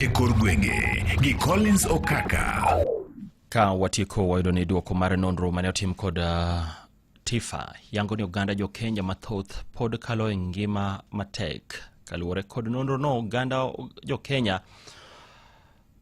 E kor gwenge gi Collins Okaka. Ka watieko wayudo ni duoko mar nonro mane otim kod TIFA yango ni oganda jo Kenya mathoth pod kalo e ngima matek. Kaluwore kod nonro no, oganda jo Kenya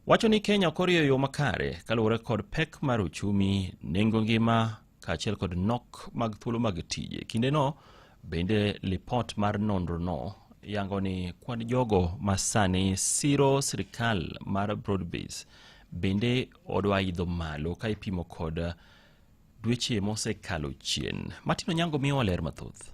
wacho ni Kenya ok orieyo yo makare kaluwore kod pek mar uchumi, nengo ngima kaachiel kod nok mag thuolo mag tije. Kindeno bende lipot mar nonrono yango ni kwan jogo ma sani siro sirkal mar broad base bende odwa idho malo ka ipimo kod dweche mosekalo chien. Martin Onyango miyowa ler mathoth.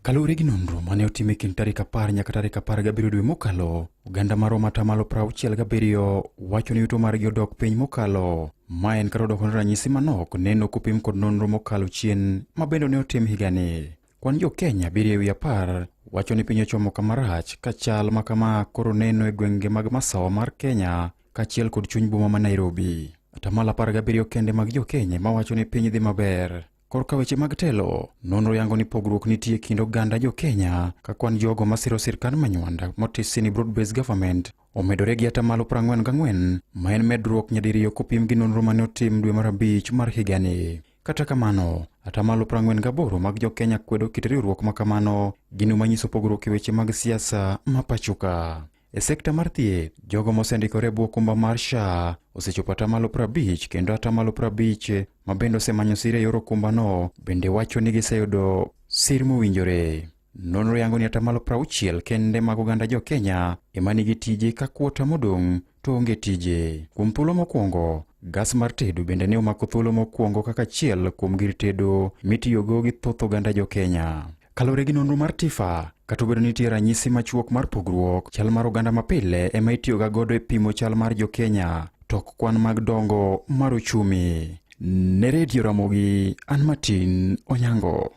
Kaluwore gi nonro mane otim e kind tarik 10 nyaka tarik 17 dwe mokalo, oganda maromo atamalo 67 wacho ni yuto margi odok piny mokalo. Ma en kata odoko ni ranyisi manok neno kopim kod nonro mokalo chien ma bende ne otim higani. Kwan jo Kenya 7 e wi 10 wacho ni piny ochomo kama rach ka chal ma kama koro neno e gwenge mag masawa mar Kenya kaachiel kod chuny boma ma Nairobi. Atamalo 17 kende mag jo Kenya ma wacho ni piny dhi maber. Korka weche mag telo, nonro yango ni pogruok nitie e kind oganda jo Kenya ka kwan jogo masiro sirkand Manywanda motisi ni Broad Based Government omedore gi atamalo 44 ma en medruok nyadiriyo kopim gi nonro mane otim dwe mar abich mar higani. Kata kamano, atamalo 48 mag jo Kenya kwedo kit riwruok ma kamano, gino manyiso pogruok e weche mag siasa ma pachoka. E sekta mar thieth, jogo mosendikore e bwo okumba mar SHA osechopo atamalo 50 kendo atamalo 50 ma bende osemanyo sir e yor okumbano bende wacho ni giseyudo sir mowinjore. Nonro yango ni atamalo 60 kende mag oganda jo Kenya ema nigi tije ka kwota modong' to onge tije. Kuom thuolo mokwongo, gas mar tedo bende ne omako thuolo mokwongo kaka achiel kuom gir tedo mitiyogo gi thoth oganda jo Kenya. Kaluwore gi nonro mar TIFA, kata obedo ni nitie ranyisi machuok mar pogruok, chal mar oganda mapile ema itiyoga godo e pimo chal mar jo Kenya, to ok kwan mag dongo mar uchumi. Ne Redio Ramogi, an Martin Onyango.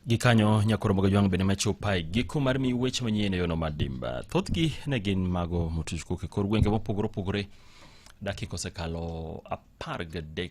Gikanyo nyakoro mag jwang' bende machopa e giko mar mi weche manyien e yono madimba. Thothgi ne gin mago motuch kok e kor gwenge mopogore opogore. Dakika osekalo 13.